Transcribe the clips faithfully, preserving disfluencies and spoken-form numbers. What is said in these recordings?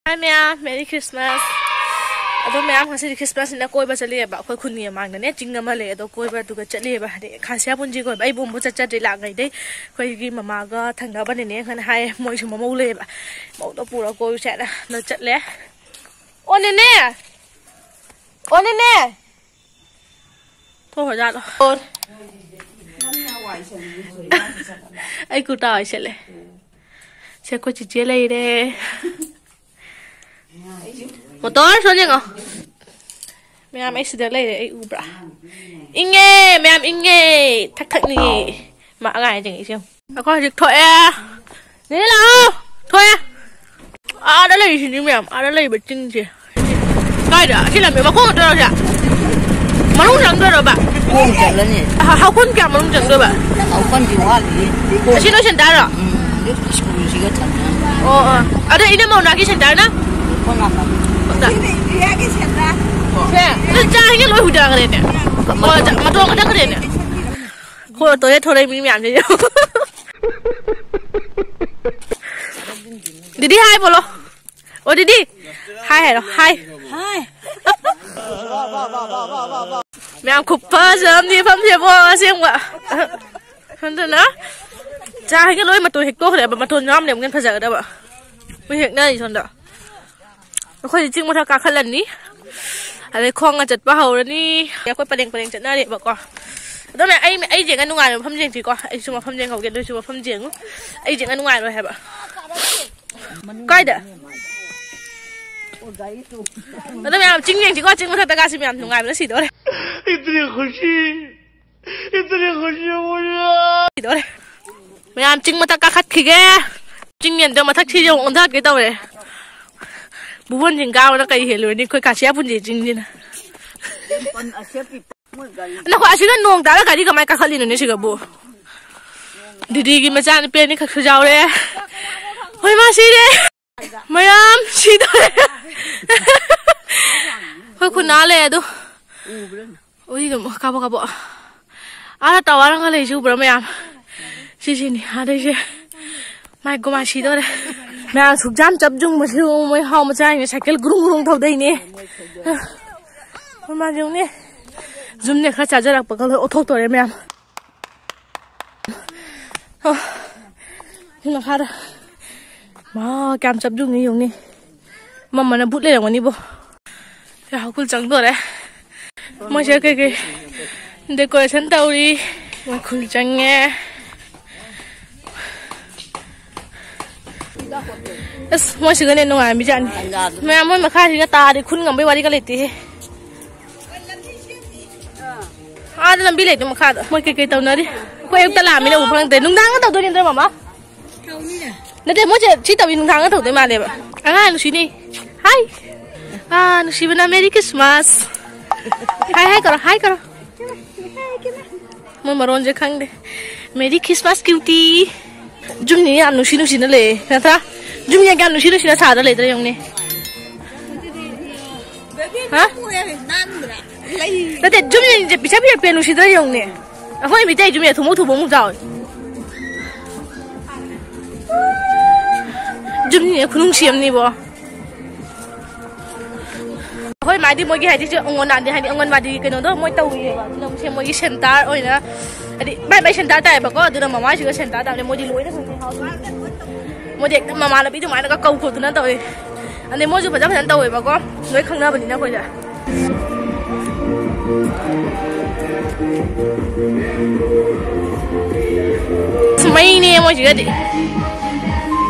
Hi ꯃꯌꯥꯝ, Merry Christmas꯫ ꯑꯗꯣ ꯃꯌꯥꯝ, ꯉꯁꯤꯗꯤ Christmasꯅꯤꯅ ꯀꯣꯏꯕ ꯆꯠꯂꯤꯑꯕ꯫ ꯑꯩꯈꯣꯏ ꯈꯨꯟꯒꯤ ꯃꯃꯥꯡꯗꯅꯦ, ꯆꯤꯡ ꯑꯃ ꯂꯩ, ꯑꯗꯣ ꯀꯣꯏꯕ ꯑꯗꯨꯒ ꯆꯠꯂꯤꯑꯕ꯫ ꯍꯥꯏꯗꯤ ꯈꯥꯁꯤꯌꯥ ꯄꯨꯟꯁꯤ ꯀꯣꯏꯕ꯫ ꯑꯩꯕꯨ ꯑꯃꯨꯛ ꯆꯠꯆꯗ꯭ꯔꯤ ꯂꯥꯛꯉꯩꯗꯩ꯫ ꯑꯩꯈꯣꯏꯒꯤ ꯃꯃꯥꯒ ꯊꯪꯅꯕ ꯅꯦꯅꯦ ꯑꯃꯅ ꯍꯥꯏꯌꯦ, ꯃꯣꯏꯁꯨ ꯃꯃꯧ ꯂꯩꯌꯦꯕ, ꯃꯧꯗꯣ ꯄꯨꯔ ꯀꯣꯏꯔꯨꯁꯦ ꯍꯥꯏꯅ꯫ ꯑꯗꯣ ꯆꯠꯂꯦ꯫ ꯑꯣ ꯅꯦꯅꯦ! ꯑꯣ ꯅꯦꯅꯦ! ꯊꯣꯛꯈ꯭ꯔꯖꯥꯠꯂꯣ? ꯑꯣ꯫ ꯑꯩ ꯀꯨꯔꯇꯥ ꯑꯣꯏ ꯁꯦꯠꯂꯦ꯫ ꯁꯦ, ꯑꯩꯈꯣꯏ ꯆꯤꯆꯦ ꯂꯩꯔꯦ꯫ ꯃꯣꯇꯣꯔ ꯁꯣ ꯌꯦꯡꯉꯣ꯫ ꯃꯌꯥꯝ, ꯑꯩ ꯁꯤꯗ ꯂꯩꯔꯦ, ꯑꯩ ꯎꯕ꯭ꯔꯥ? ꯏꯪꯉꯦ, ꯃꯌꯥꯝ ꯏꯪꯉꯦ꯫ ꯊꯛ ꯊꯛꯅꯤꯌꯦ꯫ ꯃꯥ ꯑꯉꯥꯡ ꯌꯦꯡꯉꯛꯏꯁꯦ ꯌꯦꯡꯉꯣ꯫ ꯑꯩꯈꯣꯏ ꯍꯧꯖꯤꯛ ꯊꯣꯛꯑꯦ꯫ ꯅꯦꯅꯦ ꯂꯥꯛꯑꯣ꯫ ꯊꯣꯛꯑꯦ꯫ ꯑꯥꯗ ꯂꯩꯔꯤꯁꯤꯅꯤ ꯃꯌꯥꯝ, ꯑꯥꯗ ꯂꯩꯕ ꯆꯤꯡꯁꯦ꯫ ꯀꯥꯏꯗ? ꯑꯁꯤ ꯂꯝꯕꯤ ꯃꯈꯣꯡ ꯅꯠꯇ꯭ꯔꯣ ꯁꯦ? ꯃꯅꯨꯡ ꯆꯪꯗꯣꯏꯔꯣꯕ? ꯈꯣꯡ ꯆꯠꯂꯅꯤ꯫ ꯍ-, ꯍꯧꯈꯣꯟ ꯀꯌꯥ ꯃꯅꯨꯡ ꯆꯪꯗꯣꯏꯕ? ꯍꯧꯈꯣꯟꯗꯤ ꯋꯥꯠꯂꯤ꯫ ꯑꯁꯤ ꯅꯣꯏ centreꯔꯣ? ꯎꯝ, ꯑꯗꯨ ꯁ꯭ꯀꯨꯜꯁꯤꯒ ꯊꯪꯅꯅ꯫ ꯑꯣ, ꯑꯣ꯫ ꯑꯗꯣ ꯏꯅꯝꯃ ꯅꯥꯛꯀꯤ centreꯅ? ꯁꯣꯝ ꯅꯥꯀꯟ꯫ ꯁꯦ, ꯑꯗꯨ ꯆꯥ ꯍꯩꯅ ꯂꯣꯏ ꯍꯨꯏꯗꯈ꯭ꯔꯦꯅꯦ꯫ ꯑꯣ, ꯆꯥ-, ꯃꯇꯣꯟ ꯈꯛꯇ ꯈ꯭ꯔꯦꯅꯦ꯫ ꯍꯣꯏ, toilet ꯊꯣꯔꯛꯏ ꯃꯤ ꯃꯌꯥꯝꯁꯦ ꯌꯦꯡꯉꯣ꯫ ꯗꯤꯗꯤ hi ꯕꯣꯂꯣ꯫ ꯑꯣ ꯗꯤꯗꯤ, hi ꯍꯥꯏꯔꯣ, hi꯫ Hi꯫ ꯃꯌꯥꯝ ꯈꯨꯐꯖ ꯑꯃꯅꯤ ꯃꯐꯝꯁꯦꯕꯣ, ꯑꯁꯦꯡꯕ꯫ ꯁꯣꯝꯗꯅ ꯆꯥ ꯍꯩꯒ ꯂꯣꯏ ꯃꯇꯣꯟ ꯍꯦꯛꯇꯣꯛꯈ꯭ꯔꯦꯕ, ꯃꯇꯣꯟ ꯌꯥꯎꯔꯝꯗꯦ ꯑꯃꯨꯛ ꯍꯦꯟꯅ ꯐꯖꯒꯗꯕ꯫ ꯃꯣꯏ ꯍꯦꯛꯅꯔꯤ ꯁꯣꯝꯗ꯫ ꯑꯩꯈꯣꯏꯗꯤ ꯆꯤꯡ ꯃꯊꯛ ꯀꯥꯈꯠꯂꯅꯤ꯫ ꯑꯗꯩ ꯈꯣꯡꯅ ꯆꯠꯄ ꯍꯧꯔꯅꯤ꯫ ꯑꯩꯈꯣꯏ ꯄꯔꯦꯡ ꯄꯔꯦꯡ ꯆꯠꯅꯔꯦꯕꯀꯣ꯫ ꯑꯗꯣ ꯃꯌꯥꯝ, ꯑꯩ, ꯑꯩ ꯌꯦꯡꯉ ꯅꯨꯡꯉꯥꯏꯕ ꯃꯐꯝ ꯌꯦꯡꯁꯤꯀꯣ꯫ ꯑꯩꯁꯨ ꯃꯐꯝ ꯌꯦꯡꯍꯧꯒꯦ, ꯅꯣꯏꯁꯨ ꯃꯐꯝ ꯌꯦꯡꯉꯨ꯫ ꯑꯩ ꯌꯦꯡꯉ ꯅꯨꯡꯉꯥꯏꯔꯣꯏ ꯍꯥꯏꯕ꯫ ꯀꯥꯏꯗ? ꯑꯗꯣ ꯃꯌꯥꯝ, ꯆꯤꯡ ꯌꯦꯡꯁꯤꯀꯣ, ꯆꯤꯡ ꯃꯊꯛꯇ ꯀꯥꯁꯤ ꯃꯌꯥꯝ, ꯅꯨꯡꯉꯥꯏꯕꯅ ꯁꯤꯗꯣꯔꯦ꯫ ꯏꯇꯅꯤ ꯈꯨꯁꯤ, ꯏꯇꯅꯤ ꯈꯨꯁꯤ ꯍꯣꯏꯌꯥ꯫ ꯁꯤꯗꯣꯔꯦ꯫ ꯃꯌꯥꯝ, ꯆꯤꯡ ꯃꯊꯛ ꯀꯥꯈꯠꯈꯤꯒꯦ꯫ ꯆꯤꯡ ꯌꯦꯟꯗꯣ ꯃꯊꯛ ꯁꯤꯁꯦ ꯑꯃꯨꯛ ꯑꯣꯟꯊꯔꯛꯀꯦ ꯇꯧꯔꯦ꯫ ꯕꯨꯕꯣꯟ ꯆꯤꯡ ꯀꯥꯕꯅ ꯀꯔꯤ ꯍꯦꯜꯂꯨꯔꯅꯤ, ꯑꯩꯈꯣꯏ ꯀꯥꯁꯤꯌꯥ ꯄꯨꯟꯁꯤ ꯆꯤꯡꯁꯤꯅ꯫ ꯅꯈꯣꯏ ꯑꯁꯤꯗ ꯅꯣꯡ ꯇꯥꯔ ꯒꯥꯔꯤ ꯀꯃꯥꯏ ꯀꯥꯈꯠꯂꯤꯅꯣꯅꯦ ꯁꯤꯒꯕꯨ? ꯗꯤꯗꯤꯒꯤ ꯃꯆꯥꯅꯨꯄꯤ ꯑꯅꯤꯈꯛꯁꯨ ꯌꯥꯎꯔꯦ꯫ ꯍꯣꯏ, ꯃꯥ ꯁꯤꯔꯦ꯫ ꯃꯌꯥꯝ ꯁꯤꯗꯣꯔꯦ꯫ ꯑꯩꯈꯣꯏ ꯈꯨꯟꯅꯥ ꯂꯩ ꯑꯗꯣ꯫ ꯎꯏ ꯑꯗꯨꯝ ꯀꯥꯕꯣ ꯀꯥꯕꯣ꯫ ꯑꯥꯗ towerꯒ ꯂꯩꯁꯤ ꯎꯕ꯭ꯔꯥ ꯃꯌꯥꯝ? ꯁꯤꯁꯤꯅꯤ ꯑꯥꯗꯩꯁꯦ꯫ ꯃꯥꯏ ꯒꯣꯃꯥ ꯁꯤꯗꯣꯔꯦ꯫ ꯃꯌꯥꯝ ꯁꯨꯛ ꯌꯥꯝ ꯆꯞ ꯌꯨꯡꯕꯁꯤ ꯃꯣꯏ ꯍꯥꯎ ꯃꯆꯥ ꯍꯥꯏꯅ ꯁꯥꯏꯀꯜ ꯒ꯭ꯔꯨꯡ ꯒ꯭ꯔꯨꯡ ꯊꯧꯗꯩꯅꯦ꯫ ꯃꯃꯥ ꯌꯦꯡꯉꯨꯅꯦ꯫ ꯌꯨꯝꯅꯦ ꯈꯔ ꯆꯥꯖꯔꯛꯄꯒ ꯂꯣꯏ ꯑꯣꯊꯣꯛꯇꯣꯔꯦ ꯃꯌꯥꯝ꯫ ꯑ, ꯁꯤ ꯃꯈꯥꯗ꯫ ꯃꯥ, ꯀꯌꯥꯝ ꯆꯞ ꯌꯨꯡꯉꯤ ꯌꯦꯡꯉꯨꯅꯦ꯫ ꯃꯃꯥꯅ ꯕꯨꯠ ꯂꯩꯔꯝꯒꯅꯤꯕꯣ꯫ ꯌꯥꯍꯧ ꯈꯨꯜ ꯆꯪꯗꯣꯔꯦ꯫ ꯃꯣꯏꯁꯦ ꯀꯩꯀꯩ decoration ꯇꯧꯔꯤ꯫ ꯃꯣꯏ ꯈꯨꯜ ꯆꯪꯉꯦ꯫ ꯑꯁ, ꯃꯣꯏꯁꯤꯒꯅꯦ ꯅꯨꯡꯉꯥꯏꯔꯝꯃꯤꯖꯥꯠꯅꯤ꯫ ꯃꯌꯥꯝ ꯃꯣꯏ ꯃꯈꯥꯁꯤꯒ ꯇꯥꯔꯗꯤ ꯈꯨꯟ ꯉꯝꯕꯩ ꯋꯥꯔꯤꯒ ꯂꯩꯇꯦꯍꯦ꯫ ꯑꯥꯗ ꯂꯝꯕꯤ ꯂꯩꯇꯦ ꯃꯈꯥꯗ꯫ ꯃꯣꯏ ꯀꯩꯀꯩ ꯇꯧꯅꯔꯤ? ꯑꯩꯈꯣꯏ ꯑꯌꯨꯛꯇ ꯂꯥꯛꯑꯃꯤꯅ ꯎꯕ ꯐꯪꯗꯦ꯫ ꯅꯨꯡꯗꯥꯡꯒ ꯇꯧꯗꯣꯏꯅꯤ ꯅꯠꯇ꯭ꯔ, ꯃꯃꯥ? ꯅꯠꯇꯦ, ꯃꯣꯏꯁꯦ ꯁꯤ ꯇꯧꯏ, ꯅꯨꯡꯗꯥꯡꯒ ꯇꯧꯗꯣꯏ ꯃꯥꯜꯂꯦꯕ꯫ ꯑꯉꯥꯡ ꯅꯨꯡꯁꯤꯅꯤ꯫ ꯍꯥꯏ꯫ ꯑꯥ, ꯅꯨꯡꯁꯤꯕꯅ Merry Christmas꯫ ꯍꯥꯏ, ꯍꯥꯏ ꯀꯧꯔꯣ, ꯍꯥꯏ ꯀꯧꯔꯣ꯫ ꯃꯣꯏ ꯃꯔꯣꯟꯁꯦ ꯈꯪꯗꯦ꯫ Merry Christmas, cutie꯫ ꯖꯨꯝꯅꯤ ꯌꯥꯝ ꯅꯨꯡꯁꯤ ꯅꯨꯡꯁꯤꯅ ꯂꯩꯌꯦ, ꯅꯠꯇ꯭ꯔꯥ? ꯖꯨꯝꯅꯤ ꯌꯥꯝ ꯅꯨꯡꯁꯤ ꯅꯨꯡꯁꯤꯅ ꯁꯥꯗ ꯂꯩꯗ꯭ꯔꯥ ꯌꯦꯡꯉꯨꯅꯦ꯫ ꯍꯥ? ꯅꯠꯇꯦ, ꯖꯨꯝꯅꯤꯁꯦ ꯄꯤꯁꯛ ꯄꯤꯁꯛ ꯄꯤꯛꯑꯦ, ꯅꯨꯡꯁꯤꯗ꯭ꯔꯥ ꯌꯦꯡꯉꯨꯅꯦ꯫ ꯑꯩꯈꯣꯏ ꯃꯤꯇꯩ ꯖꯨꯝꯅꯤ ꯊꯨꯝꯃꯣꯛ ꯊꯨꯝꯃꯣꯛ ꯆꯥꯎꯋꯦ꯫ ꯖꯨꯝꯅꯤꯅꯦ ꯈꯨꯅꯨꯡꯁꯤ ꯑꯃꯅꯤꯕꯣ꯫ ꯑꯩꯈꯣꯏ ꯃꯥꯗꯤ ꯃꯣꯏꯒꯤ ꯍꯥꯏꯗꯤ ꯁꯤ ꯑꯪꯒꯣꯟꯋꯥꯗꯤ, ꯍꯥꯏꯗꯤ ꯑꯪꯒꯣꯟꯋꯥꯗꯤ ꯀꯩꯅꯣꯗꯣ ꯃꯣꯏ ꯇꯧꯔꯤꯑꯕ꯫ ꯑꯗꯨꯅ ꯁꯦ ꯃꯣꯏꯒꯤ center ꯑꯣꯏꯅ, ꯍꯥꯏꯗꯤ ꯃꯥꯏ ꯃꯥꯏ center ꯇꯥꯏꯌꯦꯕꯀꯣ꯫ ꯑꯗꯨꯅ ꯃꯃꯥꯁꯤꯒ center ꯇꯥꯕꯅꯦ꯫ ꯃꯣꯏꯗꯤ ꯂꯣꯏꯅ ꯈꯪꯉꯦ ꯍꯥꯎꯁ꯫ ꯃꯣꯏꯗꯤ ꯍꯦꯛꯇ ꯃꯃꯥꯟꯅꯕꯤ ꯑꯗꯨꯃꯥꯏꯅꯒ ꯀꯧ ꯈꯣꯠꯇꯅ ꯇꯧꯋꯦ꯫ ꯑꯗꯩ ꯃꯣꯏꯁꯨ ꯐꯖ ꯐꯖꯅ ꯇꯧꯋꯦꯕꯀꯣ꯫ ꯂꯣꯏ ꯈꯪꯅꯕꯅꯤꯅ ꯑꯩꯈꯣꯏꯁꯦ꯫ ꯃꯩꯅꯦ ꯃꯣꯏꯁꯤꯒꯗꯤ꯫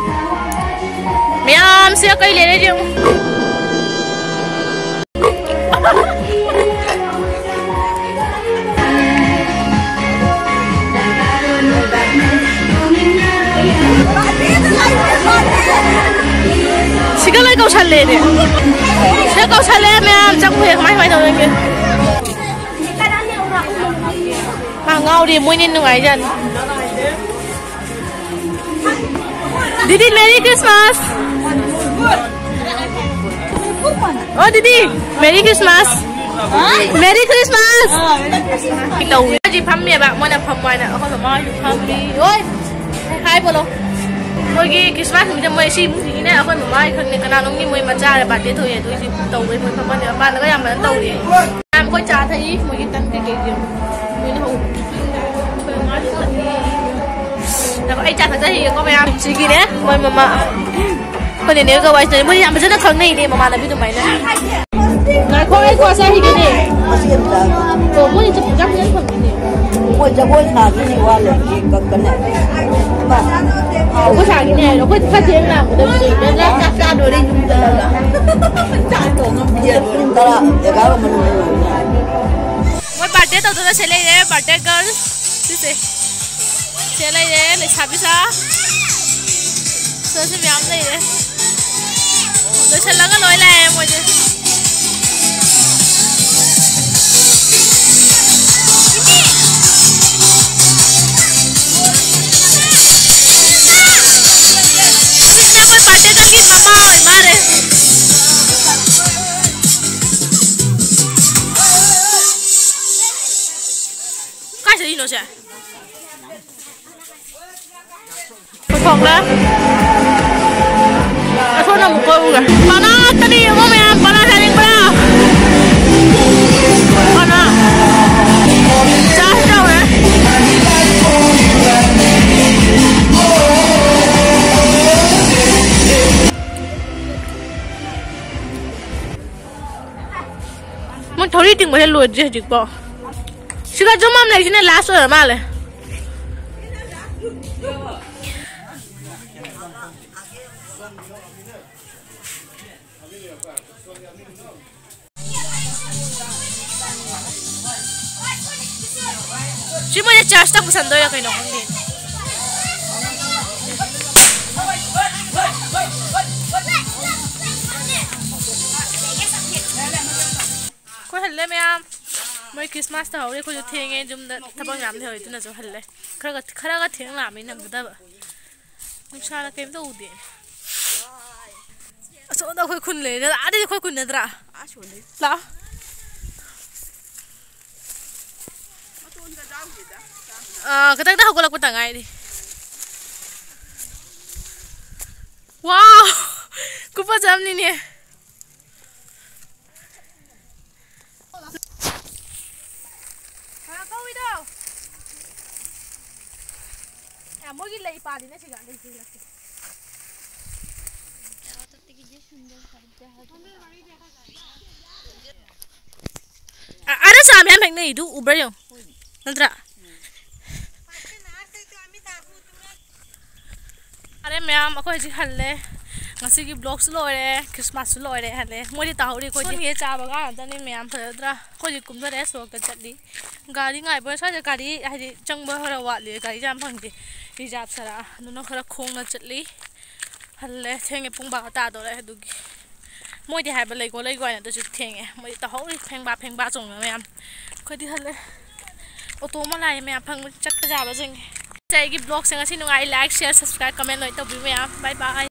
ꯃꯌꯥꯝꯁꯦ ꯀꯩ ꯂꯩꯔꯦ ꯌꯦꯡꯉꯨ꯫ ꯁꯤꯒ ꯂꯣꯏ ꯀꯧꯁꯜꯂꯦꯅꯦ꯫ ꯁꯤꯒ ꯀꯧꯁꯜꯂꯦ ꯃꯌꯥꯝ ꯆꯪꯉꯨꯍꯦ꯫ ꯀꯃꯥꯏ ꯀꯃꯥꯏ ꯇꯧꯔꯒꯦ? ꯃꯥ ꯉꯥꯎꯔꯤ, ꯃꯣꯏꯅ ꯅꯨꯡꯉꯥꯏꯖꯥꯠꯅꯤ꯫ ꯗꯤꯗꯤ, Merry Christmas! ꯑꯣ, ꯗꯤꯗꯤ, Merry Christmas! Merry Christmas! ꯇꯧꯋꯦ꯫ ꯍꯧꯖꯤꯛ ꯐꯝꯃꯦꯕ, ꯃꯣꯏꯅ ꯐꯝꯃꯣ ꯍꯥꯏꯅ꯫ ꯑꯩꯈꯣꯏ ꯃꯃꯥ ꯍꯣꯏꯁꯨ ꯐꯝꯃꯤ꯫ ꯑꯣꯏ! ꯍꯥꯏ ꯕꯣꯂꯣ꯫ ꯃꯣꯏꯒꯤ ꯈ꯭ꯔꯤꯁꯃꯥꯁ ꯅꯨꯃꯤꯠꯇ ꯃꯣꯏ ꯁꯤ ꯏꯃꯨꯡꯁꯤꯒꯤꯅꯦ, ꯑꯩꯈꯣꯏ ꯃꯃꯥ ꯈꯪꯗꯦ ꯀꯅꯥꯅꯣꯝꯒꯤ ꯃꯣꯏ ꯃꯆꯥꯔ ꯕꯥꯔꯗꯦ ꯊꯣꯛꯑꯦ, ꯑꯗꯨꯏꯁꯨ ꯇꯧꯕꯩ ꯃꯣꯏ ꯐꯝꯃꯅꯦ, ꯃꯄꯥꯟꯗꯒ ꯌꯥꯝ ꯐꯖꯅ ꯇꯧꯔꯤ꯫ ꯃꯌꯥꯝ ꯑꯩꯈꯣꯏ ꯆꯥ ꯊꯛꯏ, ꯃꯣꯏꯒꯤ ꯇꯟ ꯀꯩꯀꯩꯁꯦ ꯃꯣꯏꯅ ꯍꯧꯕ꯫ ꯑꯩ ꯆꯥ ꯊꯛꯆꯈꯤꯒꯦꯀꯣ ꯃꯌꯥꯝ꯫ ꯁꯤꯒꯤꯅꯦ ꯃꯣꯏ ꯃꯃꯥ, ꯑꯩꯈꯣꯏ ꯅꯦꯅꯦꯒ ꯋꯥꯔꯤ ꯁꯥꯟꯅꯩ꯫ ꯃꯣꯏ ꯌꯥꯝ ꯐꯖꯅ ꯈꯪꯅꯩꯅꯦ, ꯃꯃꯥꯟꯅꯕꯤ ꯑꯗꯨꯃꯥꯏꯅ꯫ ꯉꯥꯏꯈꯣ, ꯑꯩ ꯀ꯭ꯋꯥ ꯆꯥꯈꯤꯒꯦꯅꯦ꯫ ꯑꯣ, ꯃꯣꯏ ꯆꯥꯛ ꯌꯥꯝ ꯐꯖꯅ ꯐꯪꯉꯤꯅꯦ꯫ ꯃꯣꯏ ꯖꯒꯣꯏ ꯁꯥꯈꯤꯅꯤ ꯋꯥꯠꯂꯦ, ꯁꯤ ꯀꯛꯀꯅꯤ꯫ ꯑꯩꯈꯣꯏ ꯁꯥꯈꯤꯅꯤ ꯍꯥꯏꯔꯣ? ꯑꯩꯈꯣꯏ ꯈꯔ ꯊꯦꯡꯅ ꯂꯥꯛꯄꯗ ꯆꯥꯛ ꯆꯥꯗꯣꯔꯦ ꯌꯨꯝꯗ꯫ ꯆꯥꯛ ꯊꯣꯡꯉꯝꯗꯦ꯫ ꯄꯨꯡ ꯇꯔꯥ, ꯑꯦꯒꯥꯔꯣ ꯃꯅꯨꯡꯗ ꯂꯣꯏꯅ꯫ ꯃꯣꯏ ꯕꯥꯔꯗꯦ ꯇꯧꯗꯅ ꯁꯤ ꯂꯩꯔꯦ, ꯕꯥꯔꯗꯦ ꯒꯔꯜ꯫ ꯁꯤꯁꯦ꯫ ꯁꯦ ꯂꯩꯔꯦ, ꯂꯩꯁꯥꯕꯤ ꯁꯥ꯫ ꯁꯤꯗꯁꯨ ꯃꯌꯥꯝ ꯂꯩꯔꯦ꯫ ꯂꯣꯏꯁꯤꯜꯂꯒ ꯂꯣꯏ ꯂꯥꯛꯑꯦ ꯃꯣꯏꯁꯦ꯫ ꯁꯤꯅ ꯑꯩꯈꯣꯏ ꯕꯥꯔꯗꯦ ꯒꯔꯜꯒꯤ ꯃꯃꯥ ꯑꯣꯏ ꯃꯥꯜꯂꯦ꯫ ꯀꯥꯏ ꯆꯠꯂꯤꯅꯣ ꯁꯦ? ꯄꯨꯊꯣꯛꯂꯦ꯫ ꯑꯁꯣꯝꯗ ꯑꯃꯨꯛ ꯀꯣꯏꯔꯨꯒꯦ꯫ ꯄꯅꯥ ꯉꯥꯛꯇꯅꯤ, ꯌꯦꯡꯉꯣ ꯃꯌꯥꯝ, ꯄꯅꯥ ꯆꯥꯅꯤꯡꯕ꯭ꯔꯥ? ꯄꯅꯥ꯫ ꯆꯥꯁꯤ ꯇꯧꯔꯦ꯫ ꯃꯣꯏ ꯊꯧꯔꯤ ꯇꯤꯡꯕꯁꯦ ꯂꯣꯏꯗ꯭ꯔꯤ ꯍꯧꯖꯤꯛꯐꯥꯎ꯫ ꯁꯤꯒ ꯖꯨꯝ ꯑꯃ ꯂꯩꯁꯤꯅ ꯂꯥꯁ ꯑꯣꯏꯔ ꯃꯥꯜꯂꯦ꯫ ꯁꯤ ꯃꯣꯏꯅ ꯆꯔꯆꯇ ꯄꯨꯁꯟꯗꯣꯏꯔꯥ ꯀꯩꯅꯣ ꯈꯪꯗꯦ꯫ ꯑꯩꯈꯣꯏ ꯍꯜꯂꯦ ꯃꯌꯥꯝ꯫ ꯃꯣꯏ ꯈ꯭ꯔꯤꯁꯃꯥꯁ ꯇꯧꯍꯧꯔꯤ, ꯑꯩꯈꯣꯏꯁꯨ ꯊꯦꯡꯉꯦ, ꯌꯨꯝꯗ ꯊꯕꯛ ꯌꯥꯝ ꯂꯩꯍꯧꯔꯤ, ꯑꯗꯨꯅꯁꯨ ꯍꯜꯂꯦ꯫ ꯈꯔꯒ, ꯈꯔꯒ ꯊꯦꯡ ꯂꯥꯛꯑꯃꯤ ꯅꯪꯒꯗꯕ꯫ ꯅꯨꯡꯁꯥꯅ ꯀꯩꯝꯇ ꯎꯗꯦ꯫ ꯑꯁꯣꯝꯗ ꯑꯩꯈꯣꯏ ꯈꯨꯟ ꯂꯩꯔꯦ꯫ ꯑꯥꯗꯗꯤ ꯑꯩꯈꯣꯏ ꯈꯨꯟ ꯅꯠꯇ꯭ꯔꯥ? ꯑꯥ, ꯁꯣꯝꯗꯩ꯫ ꯂꯥꯛꯑꯣ꯫ ꯃꯇꯣꯟꯒ ꯌꯥꯎꯗꯦꯗ꯫ ꯑꯥ, ꯈꯤꯇꯪꯗ ꯍꯧꯒꯠꯂꯛꯄꯇ ꯉꯥꯏꯔꯤ꯫ Wow! ꯈꯨꯐꯖ ꯑꯃꯅꯤꯅꯦ꯫ ꯀꯅꯥ ꯀꯧꯏꯅꯣ? ꯑꯦ, ꯃꯣꯏꯒꯤ ꯂꯩ ꯄꯥꯜꯂꯤꯅꯦ ꯁꯤꯒ, ꯂꯩ ꯆꯦꯜꯂꯛꯀꯦ꯫ ꯑ-, ꯑꯥꯗ ꯆꯥ ꯃꯌꯥꯝ ꯍꯦꯛꯅꯩꯗꯨ ꯎꯕ꯭ꯔꯥ ꯌꯦꯡꯉꯨ꯫ ꯅꯠꯇ꯭ꯔꯥ? ꯑꯔꯦ ꯃꯌꯥꯝ, ꯑꯩꯈꯣꯏ ꯍꯧꯖꯤꯛ ꯍꯜꯂꯦ꯫ ꯉꯁꯤꯒꯤ vlogꯁꯨ ꯂꯣꯏꯔꯦ, Christmasꯁꯨ ꯂꯣꯏꯔꯦ, ꯍꯜꯂꯦ꯫ ꯃꯣꯏꯗꯤ ꯇꯥꯍꯧꯔꯤ, ꯑꯩꯈꯣꯏꯗꯤ ꯆꯥꯕ ꯉꯥꯛꯇꯅꯤ ꯃꯌꯥꯝ, ꯐꯖꯗ꯭ꯔꯥ? ꯑꯩꯈꯣꯏꯗꯤ ꯀꯨꯝꯊꯔꯛꯑꯦ, ꯁꯣꯔꯣꯛꯇ ꯆꯠꯂꯤ꯫ ꯒꯥꯔꯤ ꯉꯥꯏꯕ, ꯁ꯭ꯋꯥꯏꯗ ꯒꯥꯔꯤ ꯍꯥꯏꯗꯤ ꯆꯪꯕ ꯈꯔ ꯋꯥꯠꯂꯤ, ꯒꯥꯔꯤꯁꯦ ꯌꯥꯝ ꯐꯪꯗꯦ, reserve ꯁꯔꯥ, ꯑꯗꯨꯅ ꯈꯔ ꯈꯣꯡꯅ ꯆꯠꯂꯤ꯫ ꯍꯜꯂꯦ, ꯊꯦꯡꯉꯦ, ꯄꯨꯡ ꯕꯥꯔꯣ ꯇꯥꯗꯣꯔꯦ꯫ ꯑꯗꯨꯒꯤ ꯃꯣꯏꯗꯤ ꯍꯥꯏꯕ ꯂꯩꯀꯣ ꯂꯩꯀꯣ ꯍꯥꯏꯅ, ꯑꯗꯨꯁꯨ ꯊꯦꯡꯉꯦ꯫ ꯃꯣꯏꯗꯤ ꯇꯧꯍꯧꯔꯤ ꯐꯦꯡꯕꯥ ꯐꯦꯡꯕꯥ ꯆꯣꯡꯗꯅ ꯃꯌꯥꯝ꯫ ꯑꯩꯈꯣꯏꯗꯤ ꯍꯜꯂꯦ꯫ ꯑꯣꯇꯣ ꯑꯃ ꯂꯥꯛꯑꯦ ꯃꯌꯥꯝ, ꯐꯪꯕ ꯆꯠꯄ ꯌꯥꯕꯁꯤꯡ꯫ ꯑꯩꯒꯤ vlogꯁꯦ ꯉꯁꯤ ꯅꯨꯡꯉꯥꯏ꯫ Like, share, subscribe, comment ꯂꯣꯏ ꯇꯧꯕꯤꯌꯨ ꯃꯌꯥꯝ꯫ Bye bye꯫